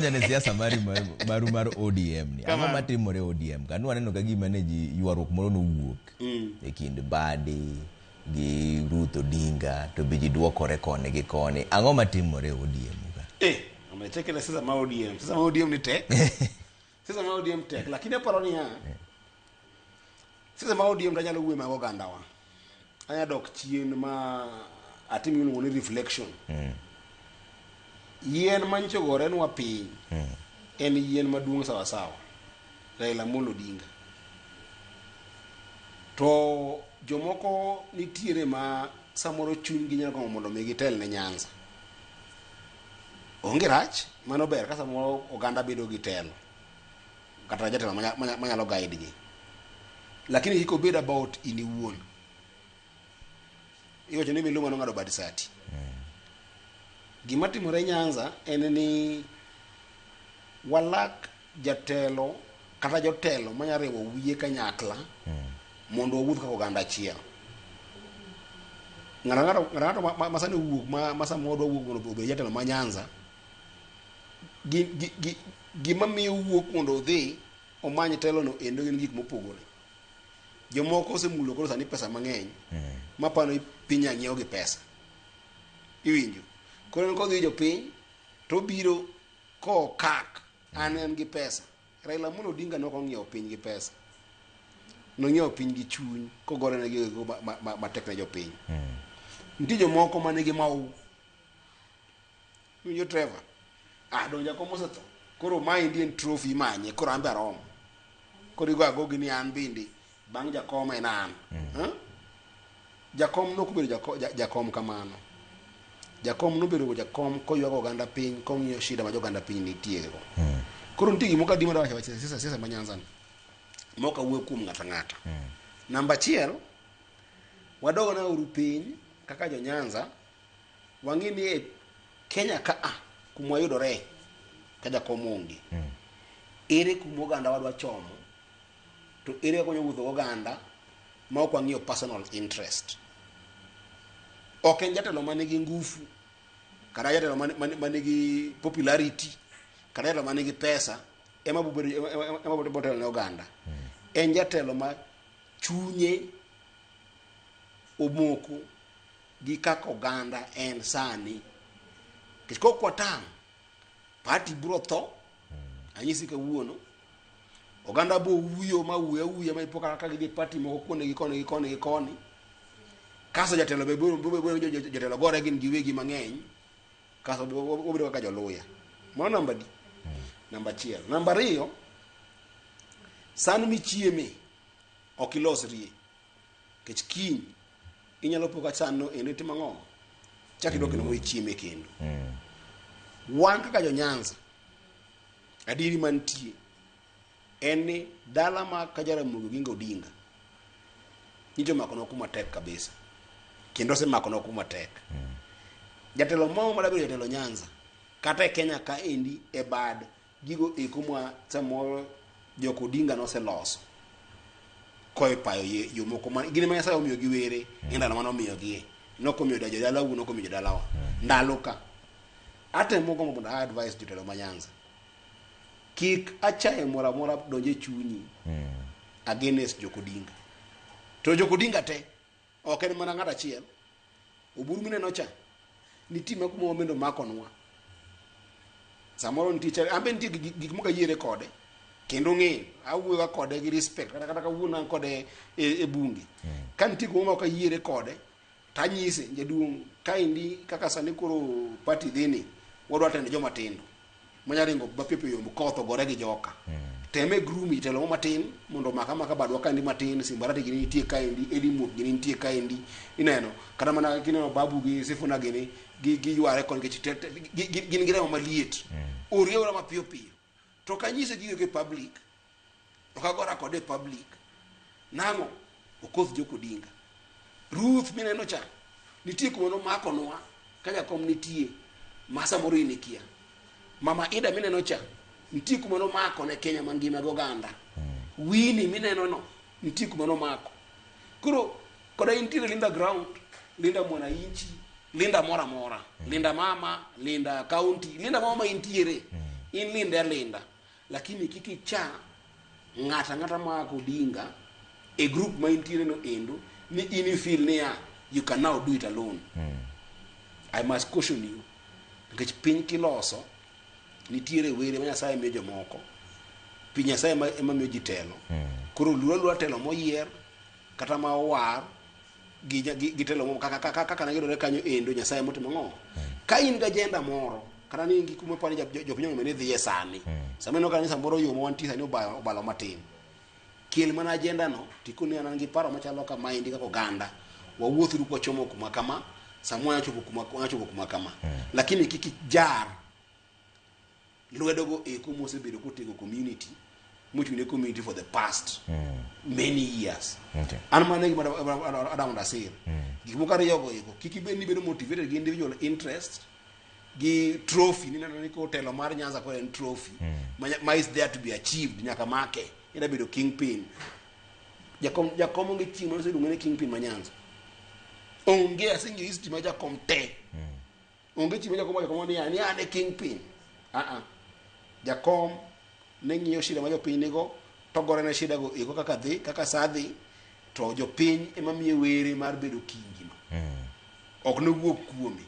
Ne siasa mari maru mar ODM ni. Ang'o Kamano. matimore ODM ka? Nwaneno ka gima ne ji ywaruok moro nowuok e kind Badi gi Ruth Odinga to be ji dwokore koni gi koni. Ang'o matimore e ODM ka? Eh, amechekele sasa ma ODM. Sasa ma ODM ni tek. Sasa ma ODM tek, lakini aparo niya. Sasa ma ODM to anyalo wuoyo mag ogandawa. Anya dok chien ma atim gimiluongo ni reflection. Yien manyicho ogorenwa piny en yien maduong' sawasawa. Raila Amolo Odinga. To jomoko nitiere ma samoro chunygi nyalo gombo mondo mi gitel ne Nyanza. Onge rach, mano ber ka samoro oganda bedo gi telo kata jatelo manyalo guide gi. Lakini kik obed about in iwuon. Iwacho ni miluma nong'ado bad sati. Gima timore Nyanza en ni walak jatelo kata jotelo manya riwo wiye kanyakla mondo wawuoth kaka oganda achiel. Ng'ato ang'ato ng'ato ang'ato ma sani owuok ma samoro dwa wuok mondo obed jatelo ma Nyanza, gima miyo owuok mondo odhi omany telo no endo gin gik mopogore. Jomoko osemulo koro sani pesa mang'eny mapano ni piny nyiew gi pesa. Iwinjo? Koro en kodhi jopiny to obiro kokak an en gi pesa. Raila Amolo Odinga ne ok ong'iewo piny gi pesa. Nong'iewo piny gi chuny kogore ne gigo matek ne jopiny. Nitie jomoko ma nigi mau. Iwinjo Trevor? Ah, donge jakom osetho. Koro maendi en trophy imanye, koro an be aromo. Koro igo agogi ni an bende bang' jakom en an. Huh? Jakom nok obedo jakom kamano. Jakom nobedo jakom koywago oganda piny kong'iyo shida ma joganda piny nitie go. Koro nitie gimoko adi madwa wacho wacho siasa siasa ma Nyanza ni. Mok awuoyo kuom ng'ato ang'ata. Namba achiel, wadogna uru piny kaka jo Nyanza wang'i ni e Kenya ka a kuma wayudore ka jakom onge. Ere kuma oganda wadwa chomo to ere kaka wanyalo wuotho goganda ma ok wang'iyo personal interest. Ok en jatelo manigi ngufu kata jatelo manigi popularity kata jatelo manigi pesa ema bobedo ema bo telo ne oganda. En jatelo ma chunye omoko gi kaka oganda en sani. Nikech kok watang', party biro tho, anyisi kawuono, oganda bo wuyo ma wuyo awuya ma ipo kaka gidhi e party moko kuonde gi koni gi koni gi koni. Kasto jatelo be biro jotelo gore gin giwegi mang'eny, kasto wabedo kaka joluya. Mano namba di? Namba achiel. Namba ariyo, san michieme ok ilosrie. Nikech kiny inyalo po ka san no endo itimo ang'o? Chak idok kendo moichieme kendo. Wan kaka jo Nyanza, adieri mantie en ni dala ma ka Jaramogi Oginga Odinga nyicho omakonwa kuma tek kabisa kendo osemakonwa kuma tek. Jatelo moro ma dabedo jatelo Nyanza kata e Kenya ka endi e bad gigo eko ma samoro jok Odinga noseloso koipayo yo moko ma gin ema Nyasaye omiyo gi were e ndalo mane omiyogie nok omiyo jodalau nok omiyo jodalawa ndalo ka atemo gombo mondo a advise jotelo ma Nyanza kik achaye moro amora donj e chunyi against jok Odinga to jok Odinga te ok en mana ng'ato achiel Oburu mineno cha nitie ma kuma wabende omakonwa samoro nitie chal an be nitie gik moko ayiere kode kendo ng'eyo awuoyo ga kode gi respect kata kata kawuono an kode e bunge ka nitie gimoro ma ok ayiere kode tanyise jaduong' kaendi kaka sani koro party dhi ni wadwa tendo joma tindo manya ringo mapiyo piyo yombo koth ogore gi joka teme groom jatelo mo matin mondo omaka amaka badwa kaendi matin Simbarati gini nitie kaendi Eddie Muok gini nitie kaendi ineno kata mana kineno Babu gi Sifuna gini gi giyware koni nikech gin gi remo maliet orie ora mapiyo piyo to kanyise gigo e public ok agora kode e public nang'o Okoth Jok Odinga Ruth mineno cha nitie kuma nomakonwa ka jakom nitie ma samoro in ikia Mama Ida mineno cha nitie kuma nomako ne Kenya mangima gi oganda Winnie mineno no nitie kuma nomako koro koda intiere Linda ground Linda mwananchi Linda moro amora Linda mama Linda county Linda mama ma intiere In linde alinda, lakini kik icha ng'ato ang'ata maa Odinga e group ma intiere no endo ni in i feel niya you can now do it alone. I must caution you nikech piny kiloso nitiere were ma Nyasaye miyo jomoko. Piny Nyasaye ema miyo ji telo. Koro luor aluora telo moyier kata ma owar gi, gi, gi telo moko kaka kaka kaka ne gidore kanyo endo Nyasaye motimo ang'o. Ka in gi agenda moro kata ni in gi kuma iparo ni jopiny onego bed ni dhiye sani. Sama ineno ka ni samoro yo ma wantie sani obalo matin. Kel mana agenda no tikoni an gi paro machalo kama endi kaka oganda. Wawuothuru kwachomo kuma kama, sama wanya chopo kuma wanya chopo kuma kama. Lakini kik ijar lwedo go eko mosebedo kotego community mochung' ne community for the past many years. An mano e gima adwa mondo asir. Gik moko ariyogo eko kik ibed ni ibedo motivated gi individual interest gi trophy nineno ni kotelo mar Nyanza koro en trophy ma is there to be achieved nyaka make ida bedo kingpin. Jakom jakom onge chieng' mane oseluonge ni kingpin ma Nyanza. Onge aseng'iyo history mar jakom te. Onge chieng' ma jakom wacho kamano niya ni an e kingpin. Ah ah. Jakom ne ng'iyo shida ma jopiny nigo to gore ne shida go eko kaka dhi kaka saa dhi to jopiny ema miye were mar bedo kingi no. Ok nowuok kuome.